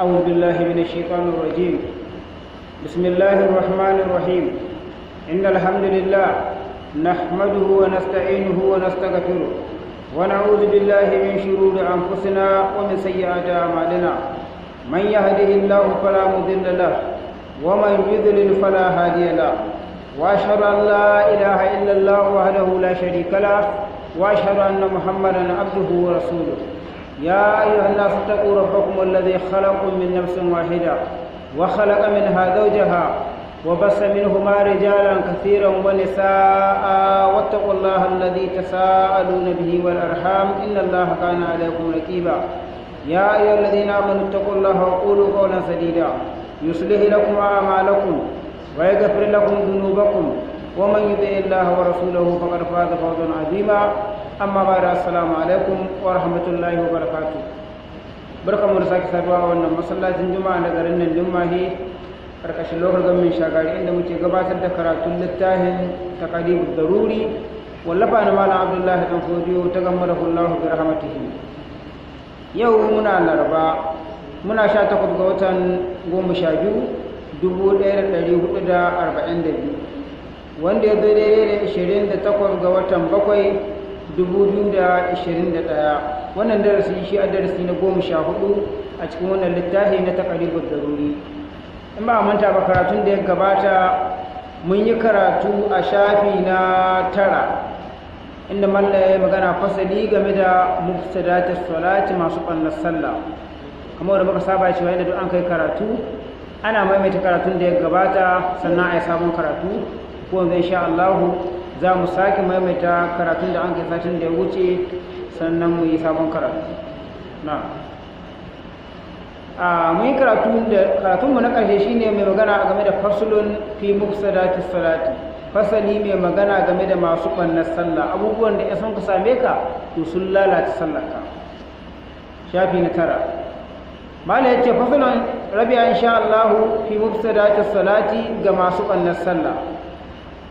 أعوذ بالله من الشيطان الرجيم. بسم الله الرحمن الرحيم. إن الحمد لله نحمده ونستعينه ونستغفره ونعوذ بالله من شرور أنفسنا ومن سيئات أعمالنا. من يهده الله فلا مضل له ومن يضلل فلا هادي له، وأشهد أن لا إله إلا الله وحده لا شريك له، وأشهد أن محمدا عبده ورسوله. يا أيها الناس اتقوا ربكم الذي خلقكم من نفس واحدة وخلق منها زوجها وبث منهما رجالا كثيرا ونساء، واتقوا الله الذي تساءلون به والأرحام إن الله كان عليكم رقيبا. يا أيها الذين آمنوا اتقوا الله وقولوا قولا سديدا يصلح لكم أعمالكم ويغفر لكم ذنوبكم، ومن يطع الله ورسوله فقد فاز فوزا عظيما. أما بعد، السلام عليكم ورحمة الله وبركاته. Barkamu da sake saduwa a wannan masallacin Juma'a na garin nan Jummahi, karkashin lokal gamin Shagari, inda muke gabatar da karatun littafin Taqribud Daruri, wallafa na Malam Abdullahi Dan Fodiyo, ta gammada Allah bi rahmatihi. Yau muna Laraba, muna 18 ga watan 12 1442, wanda ya zo daidai da 28 ga watan 7 2021. Wannan darasi shi a darasi na 14 a cikin wannan littafi na Taqribud Daruri. In ba a manta ba, karatun da ya gabata mun yi karatu a shafi na 9, inda malla ya yi magana fasali game da mufsidatis salati, masu ɓannar sallah. Kamar da muka saba cewa inda duk an kai karatu ana maimaita karatun da ya gabata, sannan a yi sabon karatu. Ko yanzu insha Allah za mu sake maimaita karatun da an kai satin da ya wuce, sannan mu yi sabon karatu. Na a mun yi karatu da karatunmu na ƙarshe shine mai magana game da faslun fi mufsidatis salati, fasali mai magana game da masu ɓannar sallah, abubuwan da ya sun ka same ka to sun lalata sallarka. Shafi na 9, mala yace fasalun rabi'a insha Allah fi mufsidatis salati, ga masu ɓannar sallah.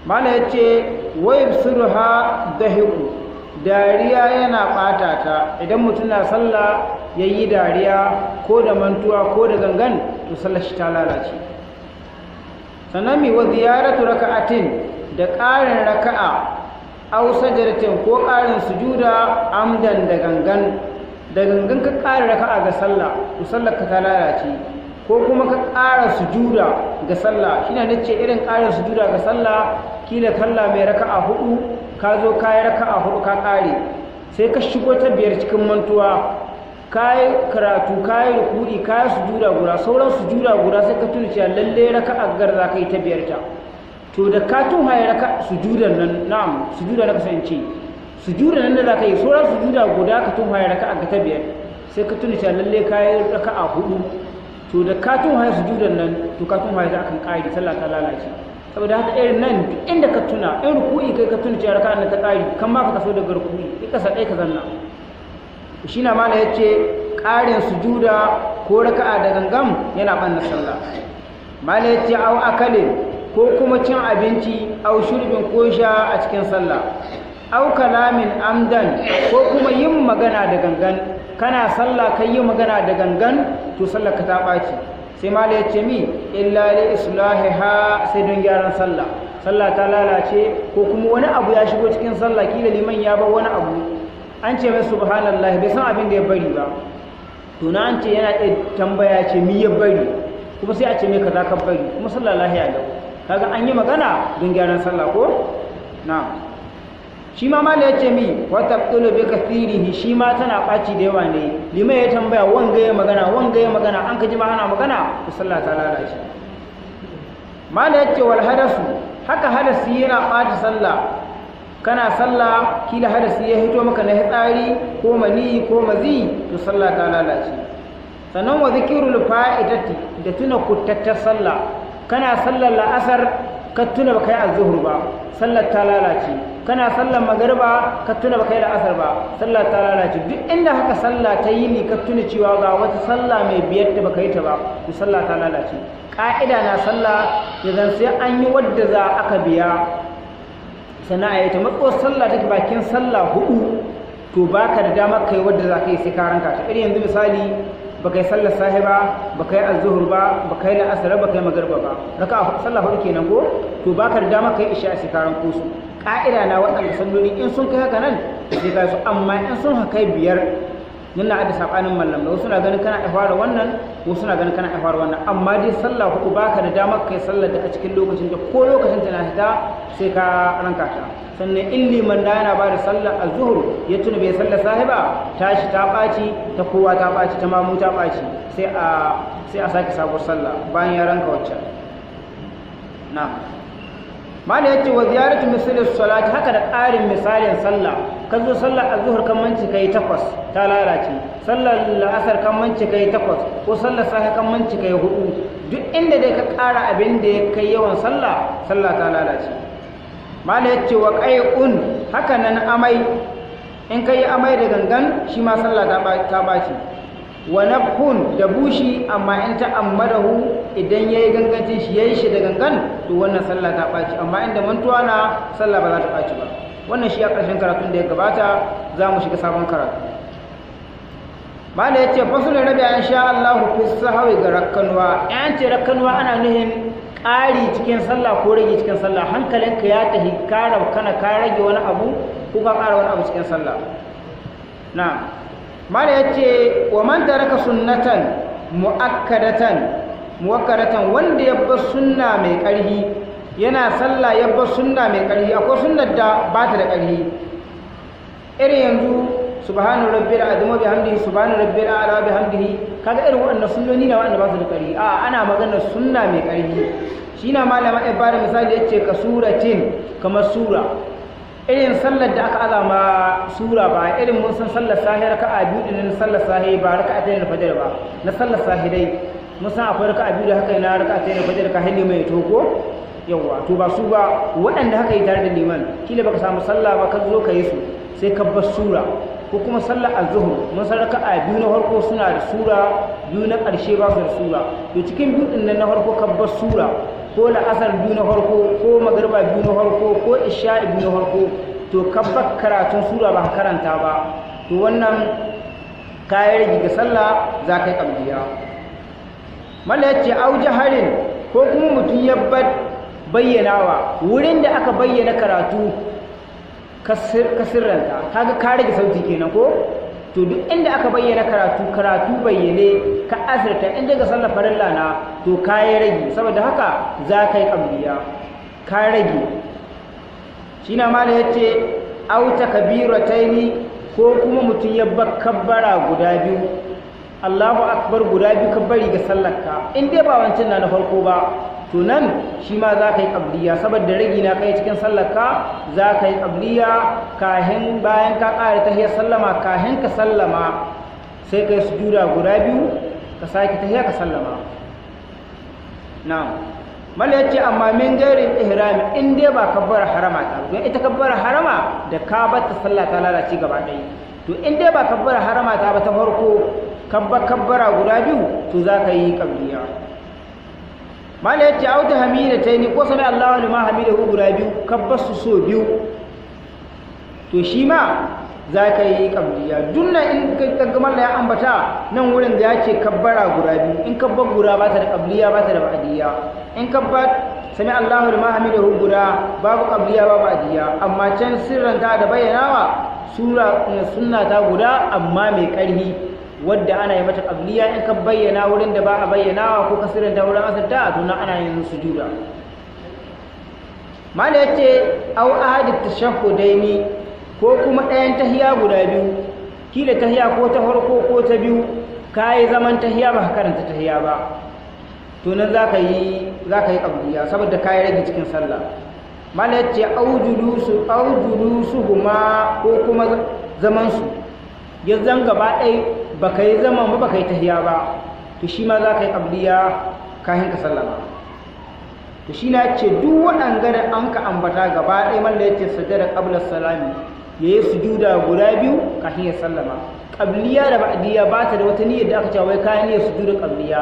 Mala yace wa yafsiruha dahiku, dariya yana ɓata ta. Idan mutum na sallah yayi dariya, ko da mantuwa ko da gangan, to sallar shi ta lalace. Sannan mi wa ziyaratu raka'atin, da ƙarin raka'a, aw sajadatin, ko ƙarin sujuda, amdan, da gangan. Da gangan ka ƙara raka'a ga sallah, to sallar ka ta lalace. Ko kuma ka ƙara sujuda ga sallah, shine nace irin ƙarin sujuda ga sallah, kila sallah mai raka'a 4, ka zo ka yi raka'a 4 ka ƙare, sai ka shigo ta 5 cikin mantuwa. Ka yi karatu, ka yi ruku'i, ka yi sujuda guda, sauran sujuda guda, sai ka tuna cewa lalle raka'a gar za ka yi ta 5 ta. To da ka tun haye raka sujudan nan, na'am, sujuda na kasance sujudan nan da za ka yi, sauran sujuda guda, ka tun haye raka'a ga ta 5, sai ka tuna cewa lalle ka yi raka'a 4. To da ka tun haye sujudan nan, to ka tun haye ta akan ƙari, sallah ta lalace. Saboda haka irin nan, duk inda ka tuna, in ruku'i kai ka tuna cewa raka'a nan ta ƙari, kan ma ka taso daga ruku'i, kai kasa ɗaya ka zanna. Shi na mala ya ce ƙarin sujuda ko raka'a da gangan yana ɓanna sallah. Mala ya ce au akalin, ko kuma cin abinci, au shurbin, ko sha a cikin sallah, au kalamin amdan, ko kuma yin magana da gangan. Kana sallah kai yi magana da gangan, to sallar ka ta ɓaci. Sai mala ya ce mi illa li islahiha, sai don gyaran sallah. Sallah ta lalace ko kuma wani abu ya shigo cikin sallah, kila liman ya bar wani abu, an ce mai subhanallah, bai san abin da ya bari ba. To na an ce yana iya tambaya, ce mi ya bari, kuma sai a ce mai kaza ka bari, kuma sallah lahiya lau. Kaga an yi magana don gyaran sallah ko na. Shi ma mala ya ce mi wa tabtulu bi kathirihi, shi ma tana ɓaci da yawa ne. Liman ya tambaya, wanga ya magana, wanga ya magana, an ka ji ma ana magana, to sallah ta lalace. Mala ya ce wal hadasu, haka hadasi yana ɓata sallah. Kana sallah kila hadasi ya hito maka na hitsari ko mani ko mazi, to sallah ta lalace. Sannan wa zikrul fa'idati, da tuna kuttattar sallah. Kana sallar la'asar ka tuna baka yi azzuhur ba, sallar ta lalace. Kana sallar magariba ka tuna baka yi la'asar ba, sallar ta lalace. Duk inda haka sallah ta yi ni ka tuna cewa ga wata sallah mai biyar da baka yi ta ba, to sallah ta lalace. Ka'ida na sallah idan sai an yi wadda za aka biya sannan a yi ta. Matso sallah take bakin sallah 4, to baka da damar kai wadda za ka yi sai ka ranka ta. Irin yanzu misali Baka yi sallar sahi ba, baka yi azzuhur ba, baka yi la'asar ba, baka yi magariba ba, raka'a sallah hudu kenan ko? To baka da dama kai isha sai ka ranko su. Ka'ida na waɗanda salloli in sun kai haka nan sai ka su, amma in sun kai 5 nan na da sabanin mallamai, wasu na ganin kana fara wannan, wasu na ganin kana fara wannan, amma dai sallah hudu baka da damar kai sallar da a cikin lokacin da ko lokacin ta na fita sai ka ranka ta. Sannan in liman da yana ba da sallar azzuhur ya tuna bai sallar sahiba, tashi ta ɓaci, ta kowa ta ɓaci, ta mamu ta ɓaci, sai a sake sabuwar sallah bayan ya ranka waccan. Na'am. Mala yace wa ziyaratu misli salati, haka da ƙarin misalin sallah, ka zo sallar azzuhur kan manci kai 8 ta lalace, sallar la'asar kan manci kai 8, ko sallar sahi kan manci kai 4, duk inda dai ka ƙara abin da ya kai yawan sallah, sallah ta lalace. Mala yace wa qai'un, haka nan amai, in kai amai da gangan shi ma sallah ta baci. Wa nafhun, da bushi, amma in ta ammadahu, idan yayi gangancin shi yayi shi da gangan, to wannan sallah ta baci, amma inda mantuwa na sallah ba za ta baci ba. Wannan shi a ƙarshen karatun da ya gabata, za mu shiga sabon karatu. Mala yace fasulun rabi'a insha Allah fi sahwi ga rakkanwa. An ce rakkanwa ana nuhin ƙari cikin sallah ko rage cikin sallah, hankalinka ya tahi ka kana ka rage wani abu ko ka ƙara wani abu cikin sallah. Na'am. Mala yace wa man taraka sunnatan muakkadatan, muakkadatan wanda ya bar sunna mai ƙarhi, yana sallah ya bar sunna mai ƙarhi, akwai sunnar da ba ta da ƙarhi, irin yanzu subhana rabbil azim wa bihamdihi, subhana rabbil a'la wa bihamdihi, kaga irin waɗannan sunnoni na waɗanda ba su da ƙarhi. A ana magana sunna mai ƙarhi. Shi na malama ya bada misali yace ka suratin, kamar sura, irin sallar da aka azama sura ba irin mun san sallar sahi raka'a biyu din sallar sahi ba raka'a ta fajr ba, na sallar sahi dai mun san akwai raka'a biyu da haka ina raka'a ta fajr ka hilli mai toko yawa, to ba su ba waɗanda haka yi tare da liman, kila baka samu sallah ba ka zo ka yi su sai ka bar sura. Ko kuma sallar azzuhur mun san raka'a biyu na farko suna da sura, biyu na ƙarshe ba su da sura, to cikin biyu din nan na farko ka bar sura, ko la'asar biyu na farko, ko magriba biyu na farko, ko isha'i biyu na farko, to ka bar karatun sura ba karanta ba, to wannan kayan rage ga sallah za ka yi ƙabliya. Malla yace au jaharin, ko kuma mutum ya bar bayyanawa wurin da aka bayyana karatu ka sirranta, kaga ka rage sauti kenan ko? To duk inda aka bayyana karatu, karatu bayyane ka asirta, inda ga sallar farilla na to ka yi rage, saboda haka za ka yi ƙabliya, ka rage. Shi na mala yace au takbirataini, ko kuma mutum ya bar kabbara guda biyu, Allahu akbar guda biyu ka bari ga sallarka, in dai ba wancan na farko ba, to nan shi ma za ka yi ƙabliya, saboda ragi na kai cikin sallarka, za ka yi ƙabliya kahin bayan ka ƙara tahiyar sallama, kahin ka sallama sai ka yi sujuda guda biyu, ka sake tahiya ka sallama. Na'am. Mala yace amma min gairin ihrami, in dai ba kabbara harama ta, don ita kabbara harama da ka bar ta sallah ta lalace gaba ɗaya, to in dai ba kabbara harama ta ba ta farko, kabbara guda biyu, to za ka yi ƙabliya. Mala yace auta hamidataini, ko sami Allahu liman hamidahu guda biyu, kabbar su so biyu, to shi ma za ka yi ƙabliya. Dunna in ka ga malla ya ambata nan wurin da ya ce kabbara guda biyu, in kabbar guda ba ta da ƙabliya ba ta da ba'diyya, in kabbar sami Allahu liman hamidahu guda babu ƙabliya babu ba'diyya, amma can sirranta da bayyanawa sura sunna ta guda amma mai ƙarhi, wadda ana yi mata ƙabliya in ka bayyana wurin da ba a bayyanawa ko ka sirranta wurin asirta, to nan ana yin sujuda. Mala yace au ahadi tashahhudaini, ko kuma ɗayan tahiya guda biyu, kila tahiya ko ta farko ko ta biyu, kayi zaman tahiya ba ka karanta tahiya ba, to nan za ka yi ƙabliya saboda kayi rage cikin sallah. Mala yace au julusu au julusuhuma, ko kuma zaman su ya zan gaba ɗaya baka yi zaman ba baka yi tahiya ba, to shi ma za ka yi ƙabliya kahin ka sallama. To shi na ce duk waɗanga da an ka ambata gaba ɗaya, malla yace sajada qabla salami, yayi sujuda guda biyu kafin ya sallama. Qabliya da ba'diyya ba ta da wata niyyar da aka ce wai kayan niyyar sujuda qabliya.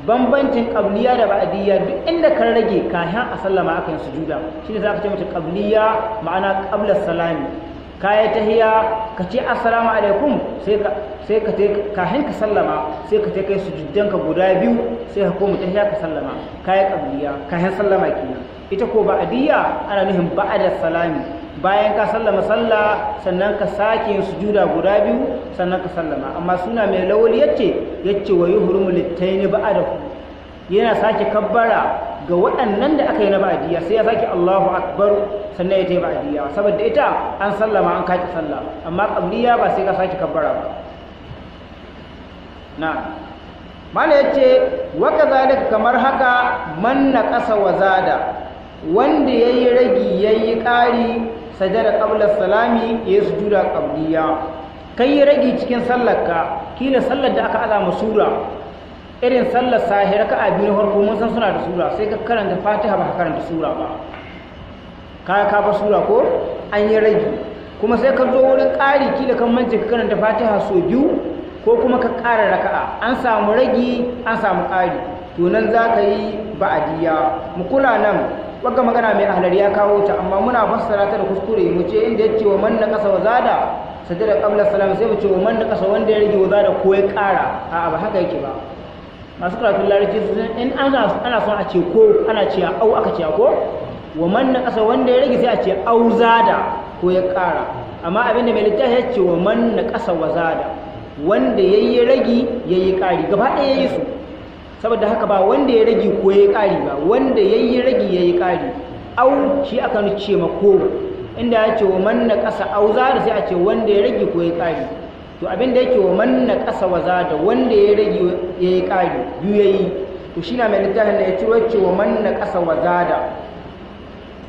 Bambancin qabliya da ba'diyya, duk inda ka rage kafin a sallama aka yi sujuda, shine za ka ce mata qabliya, ma'ana qabla salami, Ka yi tahiya ka ce assalamu alaikum, sai ka kafin ka sallama sai ka kai sujuddanka guda biyu, sai ka koma tahiya ka sallama, ka yi qabliya kafin sallama kenan. Ita ko ba'diyya ana nufin ba'da salami, bayan ka sallama sallah sannan ka sake yin sujuda guda biyu sannan ka sallama. Amma suna mai lawali yace wa yuhrimu littaini ba'dahu, yana sake kabbara ga waɗannan da aka yi na ba'diyya, sai ya sake Allahu akbar sannan ya tayi ba'diyya, saboda ita an sallama an kaci sallah, amma qabliya ba sai ka sake kabbara ba. Na'am, mala yace wa kazalika, kamar haka man naqasa wa zada, wanda yayi ragi yayi ƙari, sajada qabla salami, yayi sujuda qabliya. Kai ragi cikin sallarka, kila sallar da aka azama sura irin sallar sahi raka'a biyu na farko mun san suna da sura, sai ka karanta Fatiha ba ka karanta sura ba, ka ba sura ko an yi ragi. Kuma sai ka zo wurin ƙari, kila kan mance ka karanta Fatiha so biyu ko kuma ka ƙara raka'a, an samu ragi an samu ƙari, to nan za ka yi ba'adiyya. Mu kula nan, wagga magana mai ahlari ya kawo ta, amma muna fassara ta da kuskure. Mu ce inda yace wa man naqasa wa zada sajada qabla salam, sai mu ce wa man naqasa, wanda ya rage, wa zada ko ya ƙara. A'a, ba haka yake ba. Masu karatun larabci in ana son a ce ko ana ce au, aka ce ko wa man naqasa, wanda ya rage, sai a ce au zada ko ya ƙara. Amma abinda mai littafi ya ce wa man naqasa wa zada, wanda yayi ragi yayi ƙari, gaba ɗaya yayi su. Saboda haka ba wanda ya rage ko yayi ƙari ba, wanda yayi ragi yayi ƙari. Au shi aka ce ma ko, inda ya ce wa man naqasa au zada, sai a ce wanda ya rage ko yayi ƙari. To abin da yake wa man naqasa wa zada, wanda ya rage yayi ƙari, biyu yayi. To shi na mai littafin da ya ciro ce wa man naqasa wa zada,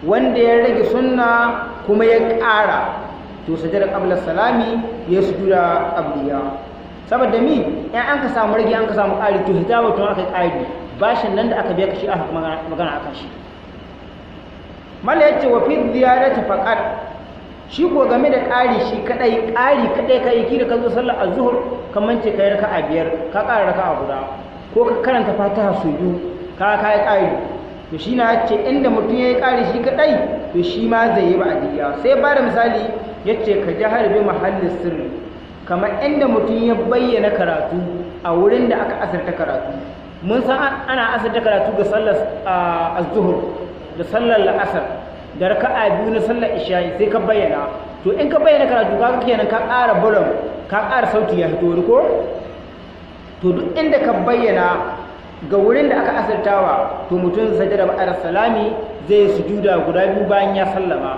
wanda ya rage sunna kuma ya ƙara, to sajada qabla salami, ya sujuda qabliya. Saboda mi? In an ka samu rage an ka samu ƙari, to hitabu tun aka ƙari, bashin nan da aka biya ka shi aka magana akan shi. Mala yace wa fi ziyarati faqat, shi ko game da ƙari shi kadai, ƙari kadai kai, ki da ka zo sallar azhur kaman ce kai raka'a biyar, ka ƙara raka'a guda, ko ka karanta Fatiha su biyu, ka kai ƙari. To shi na yace inda mutum yayi ƙari shi kadai, to shi ma zai yi ba'diyya. Sai ba da misali yace ka jahar bi mahallin sirri, kamar inda mutum ya bayyana karatu a wurin da aka asirta karatu. Mun san ana asirta karatu ga sallar az-zuhur da sallar la'asar da raka'a biyu na sallar isha'i, sai ka bayyana. To in ka bayyana karatu, kaga kenan ka ƙara volume, ka ƙara sauti ya fito ko. To duk inda ka bayyana ga wurin da aka asirtawa, to mutum sajada ba'ar salami, zai sujuda guda biyu bayan ya sallama.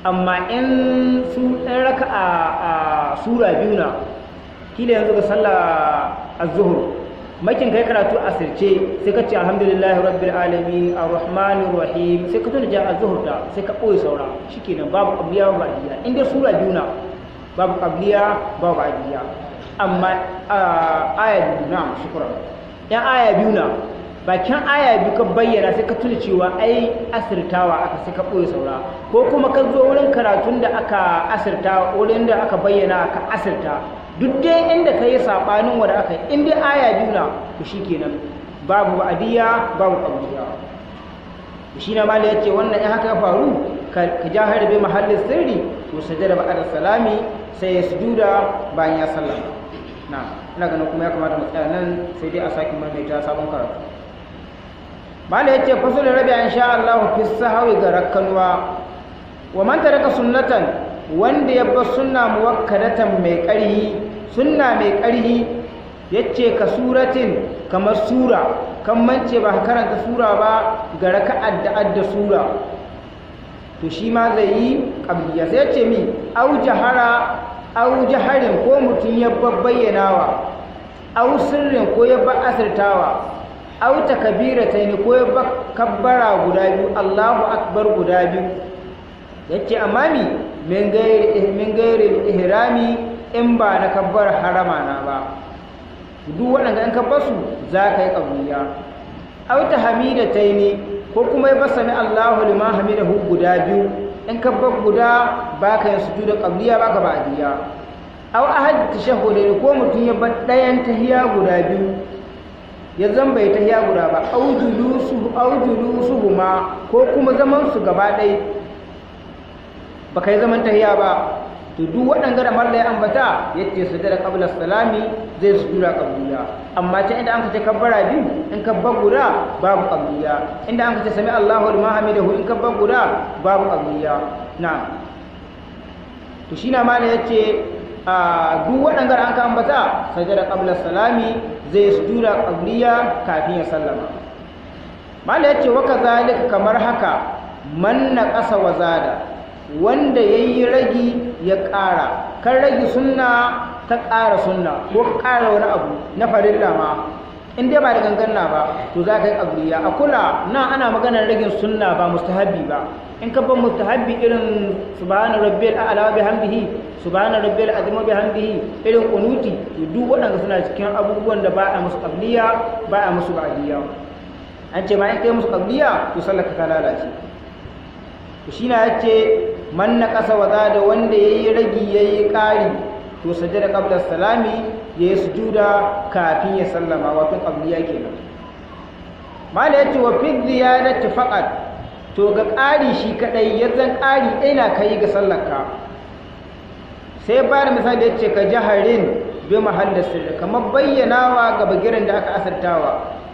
Amma in su ɗan raka'a a sura biyu na, kila yanzu ga sallar az-zuhur makin kai karatu asirce, sai ka ce alhamdulillahi rabbil alamin arrahmanir rahim, sai ka tuna ja az-zuhur ta, sai ka boye saura, shikenan babu qabliya babu ba'diya. In dai sura biyu na, babu qabliya babu ba'diya. Amma aya biyu na, shukran, yan aya biyu na, bakin aya biyu ka bayyana, sai ka tuna cewa ai asirtawa aka, sai ka boye saura. Ko kuma ka zo wurin karatun da aka asirta, wurin da aka bayyana ka asirta, duk dai inda ka yi saɓanin wanda aka yi, in dai aya biyu na, to shi kenan babu ba'adiyya babu qabliya. Shi na mali yace wannan in haka ya faru, ka jahar bi mahallin sirri, to sajada ba'da salami, sai ya sujuda bayan ya sallama. Na ina ganin kuma ya kamata mu tsaya nan, sai dai a sake maimaita sabon karatu. Mali yace fasul rabi insha Allah fi sahwi ga rakkanwa. Wa man taraka sunnatan, wanda ya bar sunna muwakkadatan mai ƙarhi, sunna mai ƙarhi, yace ka suratin, kamar sura, kan mance ba karanta sura ba ga raka'ar da adda sura, to shi ma zai yi qabliya. Sai yace mi au jahara, au jaharin, ko mutun ya bayyanawa, au sirrin, ko ya ba asirtawa, au takbiratayn, ko ya ba kabbara guda biyu, Allahu akbar guda biyu. Yace amami min gairi ihrami, in ba na kabbar harama na ba, duk waɗanda in ka basu za ka yi qabliya. Aw tahmidataini, ko kuma ya basami Allahu liman hamidahu guda biyu, in ka bar guda baka yin sujuda qabliya baka ba'diya. Aw ahad tashahhudaini, ko mutum ya bar ɗayan tahiya guda biyu, ya zan bai tahiya guda ba, aw julusu, aw julusuhuma, ko kuma zaman su gaba ɗaya baka yi zaman tahiya ba, To duk waɗanda da malla ya ambata yace sujada qabla salami zai sujuda qabliya. Amma ta inda an kace kabbara biyu in kabbar guda babu qabliya, inda an kace sami Allahu liman hamidahu in kabbar guda babu qabliya. Na'am. To shi na mala yace a duk waɗanda an ka ambata sajada qabla salami zai sujuda qabliya kafin ya sallama. Mala yace wa kazalika kamar haka man naqasa wa zada, wanda yayi ragi ya ƙara, kan ragi sunna ta ƙara sunna ko ƙara wani abu na farilla ma in dai ba da ganganna ba to za ka yi qabliya. A kula nan ana maganar ragin sunna ba mustahabbi ba. In ka bar mustahabbi irin subhana rabbiyal a'la wa bihamdihi, subhana rabbiyal azim wa bihamdihi, irin qunuti, to duk waɗanda suna cikin abubuwan da ba a musu qabliya ba a musu ba'diya. An ce ma in kai musu qabliya to sallar ka ta lalace. To shi na yace man naqasa wa zada, wanda yayi ragi yayi ƙari to sajada qabla salami yayi sujuda kafin ya sallama, wato qabliya kenan. Mala yace wa fi ziyadati faqat, to ga ƙari shi kadai yanzan ƙari ɗaya na kai ga sallarka. Sai ba da misali yace ka jaharin bi mahallin sirri, kamar bayyanawa ga bagiran da aka asirtawa,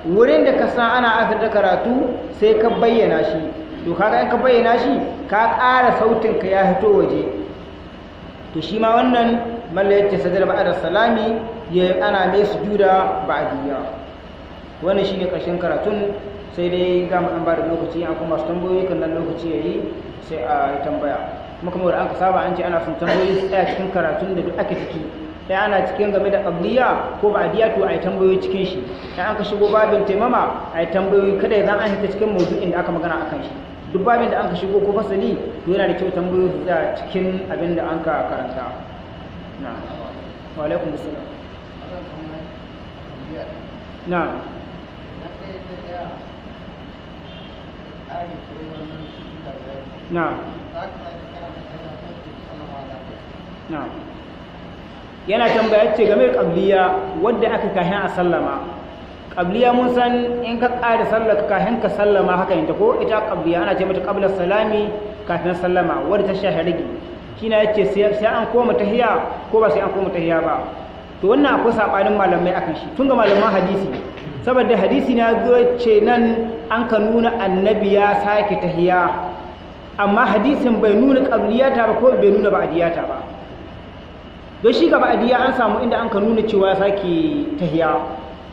wurin da ka san ana asirta karatu sai ka bayyana shi. To kaga in ka bayyana shi ka ƙara sautin ka ya fito waje. To shi ma wannan malla yace sajada ba'da salami ya ana mai sujuda ba'diyya. Wannan shine ƙarshen karatun, sai dai za mu ɗan ba da lokaci an kuma su tambayoyi kan nan lokaci yayi sai a yi tambaya. Kuma kamar an ka saba an ce ana son tambayoyi su tsaya cikin karatun da duk ake ciki. Sai ana cikin game da qabliya ko ba'diya to a yi tambayoyi cikin shi. Sai an ka shigo babin taimama a yi tambayoyi, kada ya zan an hita cikin maudu'in da aka magana akan shi. Duk babin da an ka shigo ko fasali to yana da kyau tambayoyi su tsaya cikin abin da an ka karanta. Na'am. Wa alaikum assalam. Na'am. Na'am. Na'am. Yana tambaya ce game da qabliya wadda aka kahin a sallama. Qabliya mun san in ka ƙara sallar ka kahin ka sallama haka yanta ko ita qabliya ana ce mata qabla salami kafin sallama wadda ta shahi rigi. Shine yace sai an koma tahiya ko ba sai an koma tahiya ba. To wannan akwai sabanin malamai akan shi tun ga malaman hadisi, saboda hadisi na zo ce nan an ka nuna annabi ya sake tahiya, amma hadisin bai nuna qabliyata ba ko bai nuna ba'diyata ba. Don shi ga ba'diya an samu inda an ka nuna cewa sake tahiya,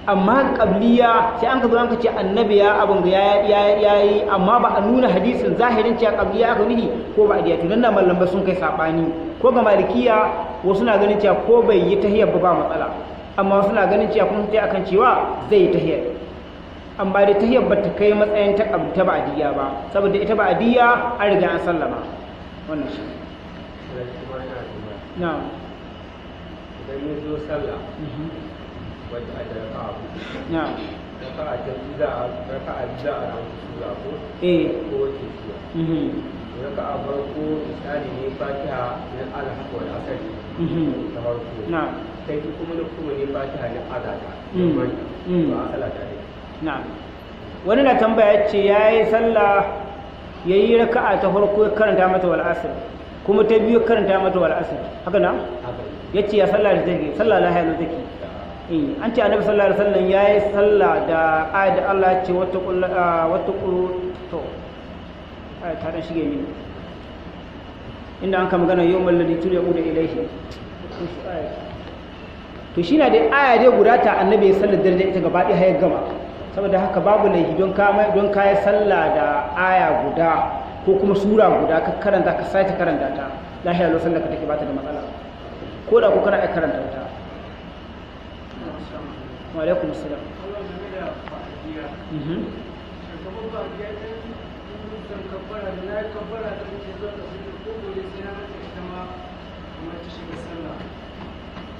amma qabliya sai an ka zo an ka ce annabi ya abun ga ya yi, amma ba a nuna hadisin zahirin cewa qabliya aka nuhi ko ba'diya. To nan na mallamai sun kai sabani, ko ga malikiya wasu na ganin cewa ko bai yi tahiyar ba ba matsala, amma wasu na ganin cewa kun tai akan cewa zai yi tahiyar, amma dai tahiyar ba ta kai matsayin ta ta ba'diya ba, saboda ita ba'diya an riga an sallama. Wannan shi. Na'am. Idan ya zo sallah wadda aka raka'a huɗu. Na'am. Raka'a ta biyu za a raka'a biyu za a ramu sura ko? Eh. Ko wace sura. Raka'a farko misali ne Fatiha na Alhaq wal Asr. Ta farko. Na'am. Sai kuma na kuma ne Fatiha na Azata. Ba a sallah ta dai. Na'am. Wani na tambaya ce yayi sallah yayi raka'a ta farko ya karanta mata wal asr, kuma ta biyu karanta mata wal asr, haka na? Yace ya sallah da take, sallah lahiya lau take. Eh, an ce annabi sallallahu alaihi wasallam yayi sallah da ayat da Allah ya ce wata wata to ayat ta dan shige mini inda an ka magana yawmal ladhi turja'una ilayhi. To shi na dai aya dai guda ta annabi ya sallar dare ita gaba ɗaya har ya gama. Saboda haka babu laifi don ka don ka yi sallah da aya guda ko kuma sura guda ka karanta ka sake karanta ta lahiya lau sallar ka take bata da matsala, ko da ko kana iya karanta ta. Wa alaikum assalam.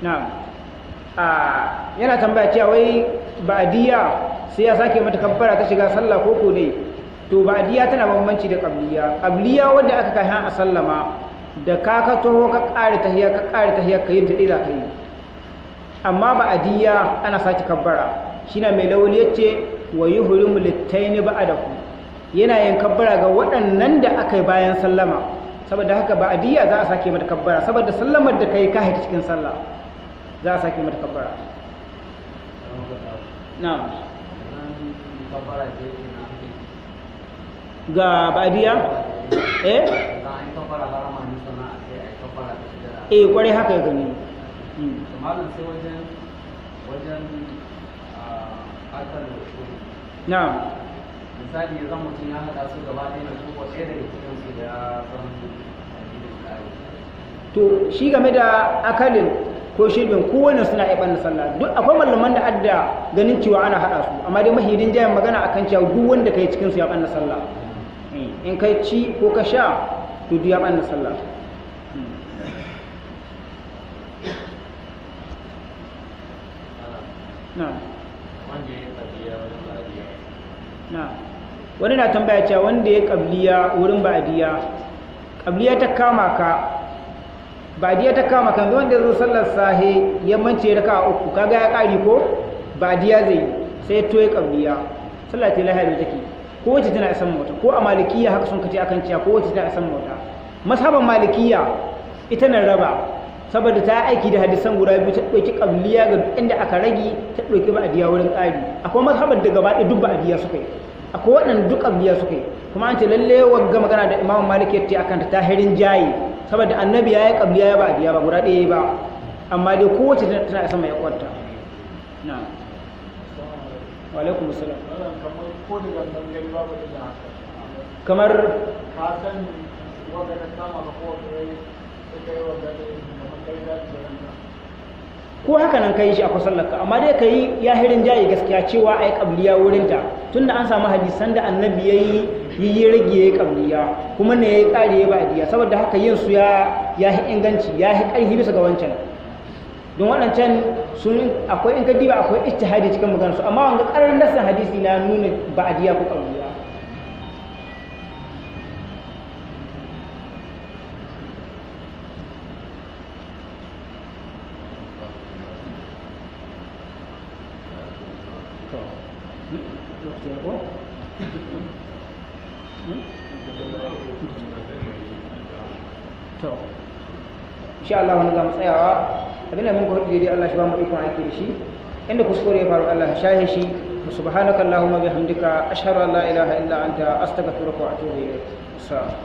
Na'am. Yana tambaya cewa wai ba'diya sai ya sake mata kabbara ta shiga sallah ko ko ne? To ba'diya tana bambanci da qabliya. Qabliya wanda aka kai a sallama da ka ka taho ka ƙare tahiyya ka ƙare tahiyya ka yin ta dai za ka yi. Amma ba'diya ana sake kabbara. Shine mai lawali yace wa yuhrimu littaini ba'dahu. Yana yin kabbara ga waɗannan da aka yi bayan sallama. Saboda haka ba'adiyya za a sake mata kabbara, saboda sallamar da kai ka haita cikin sallah za a sake mata kabbara. Na'am. Ga ba'adiyya eh kwarai haka ya gani. Malam sai wajen akal. Na'am. Misali ya zama mutum ya haɗa su gaba ɗaya da ko ɗaya daga cikin su ya zama addinin tsari. To shi game da akalin ko shirbin kowane suna iya ɓanna sallah. Duk akwai malaman da adda ganin cewa ana haɗa su, amma dai mahirin jayan magana akan cewa duk wanda kai cikin su ya ɓanna sallah. In kai ci ko ka sha to duk ya ɓanna sallah. Na'am. Na'am. Wani na tambaya cewa wanda ya kabliya wurin ba'diya, kabliya ta kama ka, ba'diya ta kama ka, yanzu wanda ya zo sallar sahe ya mance raka'a uku, kaga ya kari ko ba'diya zai sai to ya kabliya, sallah ta lahiya da take, ko wacce tana isan mota, ko a malikiya haka sun kace akan cewa ko wacce tana isan mota. Mazhaban malikiya ita nan raba, saboda ta aiki da hadisan guda biyu, ta ɗauki kabliya ga inda aka rage, ta ɗauki ba'diya wurin ƙari. Akwai mazhabar da gaba ɗaya duk ba'diya suka yi, akwai waɗanda duk ƙabliya suka yi, kuma an ce lalle wagga magana da Imam Malik ya ce akan ta tahirin jayi, saboda annabi ya yi ƙabliya ya ba'diya ba guda ɗaya ba, amma dai kowace tana isa mai uwarta. Na'am. Wa alaikum assalam. Kamar ka san wanda ka kama ka ko kai wanda ko haka nan kai shi a kusallarka, amma dai kai ya hirin jayi gaskiya cewa ai qabliya wurin ta, tunda an samu hadisan da annabi yayi yi rage yayi qabliya kuma ne yayi kare yayi ba'diya, saboda haka yin su ya yi inganci, ya yi karfi bisa ga wancan. Don waɗancan sun akwai in ka diba akwai ijtihadi cikin maganar su, amma wanga karar nasin hadisi na nuna ba'diya ko qabliya. To insha Allah wani zamu tsayawa, abinda mun ga daidai Allah shi ba mu ikon aiki da shi, inda kuskure ya faru Allah ya shahe shi. Subhanaka allahumma bihamdika, ashhadu an la ilaha illa anta, astaghfiruka wa atubu ilayk. Assalamu.